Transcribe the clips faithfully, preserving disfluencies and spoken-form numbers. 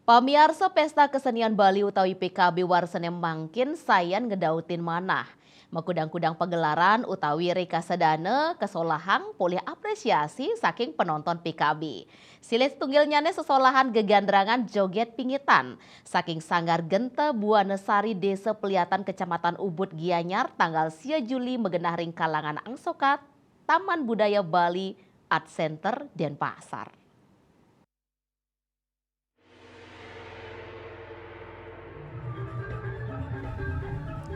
Pamiarsa, Pesta Kesenian Bali utawi P K B warsa sané mangkin sayan ngedautin manah. Makudang-kudang pagelaran utawi rekasadana kasolahang polih apresiasi saking penonton P K B. Silih tunggilnyané sesolahan gegandrangan jogét pingitan saking Sanggar Genta Buana Sari, Désa Peliatan, Kecamatan Ubud, Gianyar, tanggal sia Juli magenah ring kalangan angsoka Taman Budaya Bali Art Center, Denpasar.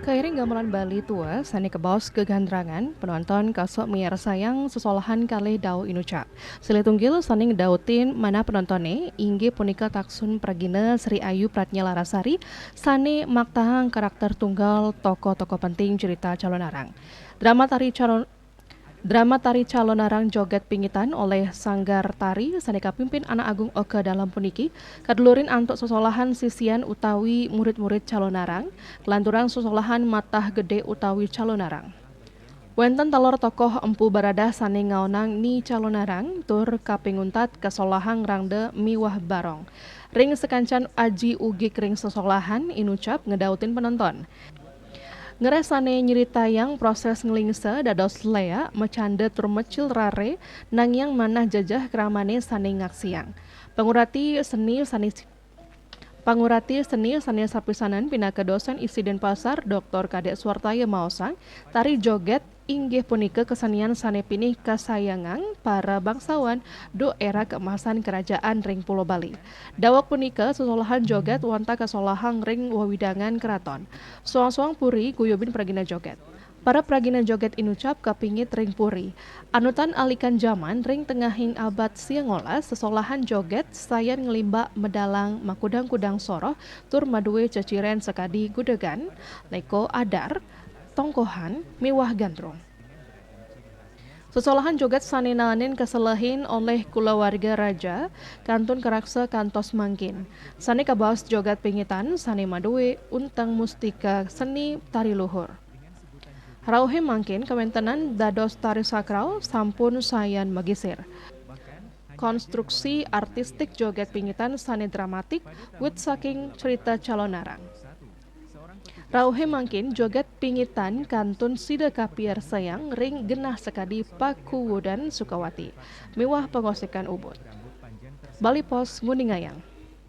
Kairing gamelan Bali tua sané kabaos gegandrangan, penonton kasok miarsayang sesolahan kalih dau inucap. Silih tunggil sané ngedautin manah penontoné inggih punika Taksun Pragina Sri Ayu Pratnya Larasari sané maktahang karakter tunggal tokoh-tokoh penting cerita Calonarang. Drama tari Calon Drama tari Calonarang jogét pingitan olih Sanggar Tari sané kapimpin Anak Agung Oka Dalem puniki kadelurin antuk sesolahan sisian utawi murid-murid Calonarang, kalanturang sesolahan Matah Gedé utawi Calonarang. Wénten taler tokoh Empu Baradah sané ngaonang Ni Calonarang tur kapinguntat kasolahang Rangda miwah Barong. Ring sakancan aji ugig ring sesolahan inucap ngedautin penonton. Ngereh sané nyeritayang proses nglingsa dados léak, macanda tur mecil raré, nangiang manah jejeh kramané sané ngaksiang. Pangurati seni sané Pangurati seni sané sapisanan pinaka dosén I S I Denpasar, Doktor Kadék Suartaya maosang, tari jogét inggih punika kesenian sané pinih kasayangang para bangsawan duk éra keemasan kerajaan ring Pulo Bali. Daweg punika sesolahan jogét wantah kasolahang ring wewidangan keraton. Soang-soang puri guyubin pragina jogét. Para pragina jogét inucap kapingit ring puri. Anutan alikan jaman, ring tengahing abad siangolas, sesolahan jogét sayan nglimbak medalang makudang-kudang soroh tur madué ceciren sakadi gudegan, léko adar, tongkohan, miwah gandrung. Sesolahan jogét sané naenin kaselehin olih kulawarga raja kantun karaksa kantos mangkin. Sané kabaos jogét pingitan sané madué unteng mustika seni tari luhur. Rauhé mangkin kawéntenan dados tari sakral sampun sayan magisir. Konstruksi artistik jogét pingitan sané dramatik, wit saking cerita Calonarang. Rauhé mangkin jogét pingitan kantun sida kapiarsayang ring genah sakadi pakuwudan Sukawati miwah pangosikan Ubud. Bali Post nguningayang.